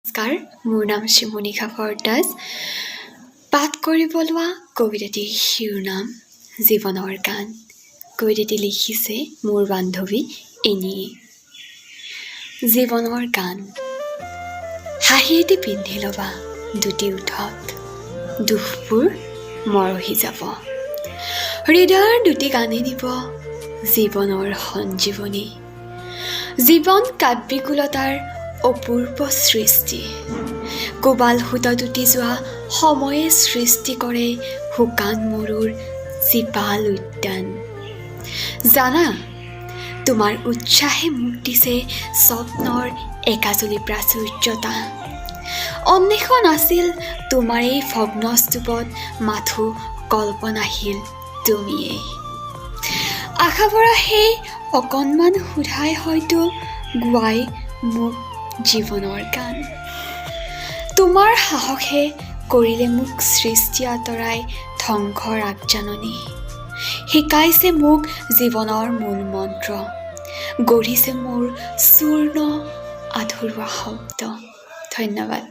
নমস্কাৰ, মোৰ নাম শিমুনিশা ভৰদ্বাজ। পাঠ কৰিব লোৱা কবিতাটিৰ শিৰোনাম "জীৱনৰ গান"। কবিতাটি লিখিছে মোৰ বান্ধৱী এনিয়ে। জীৱনৰ গান। হাঁহি এটি পিন্ধি ল'বা দুটি ওঁঠত, দুখবোৰ মৰহি যাব। হৃদয়ৰ দুটি গানে দিব জীৱনৰ সঞ্জীৱনী। জীৱন কাব্যিকুলতাৰ অপূৰ্ব সৃষ্টি। কোবাল সোঁতত উটি যোৱা সময়ে সৃষ্টি কৰে শুকান মৰুৰ জীপাল উদ্যান। জানা, তোমাৰ উৎসাহে মোক দিছে স্বপ্নৰ একাজলি প্ৰাচুৰ্যতা। অন্বেষণ আছিল তোমাৰ এই ভগ্নস্তূপত মাথো কল্পনাশীল তুমিয়েই। আশা ভৰা সেই অকণমান সুধাই হয়তো গোৱাই মোক জীৱনৰ গান। তোমাৰ সাহসে কৰিলে মোক সৃষ্টি আঁতৰাই ধ্বংসৰ আগজাননী। শিকাইছে মোক জীৱনৰ মূল মন্ত্ৰ, গঢ়িছে মোৰ চূৰ্ণ আধৰুৱা শব্দ। ধন্যবাদ।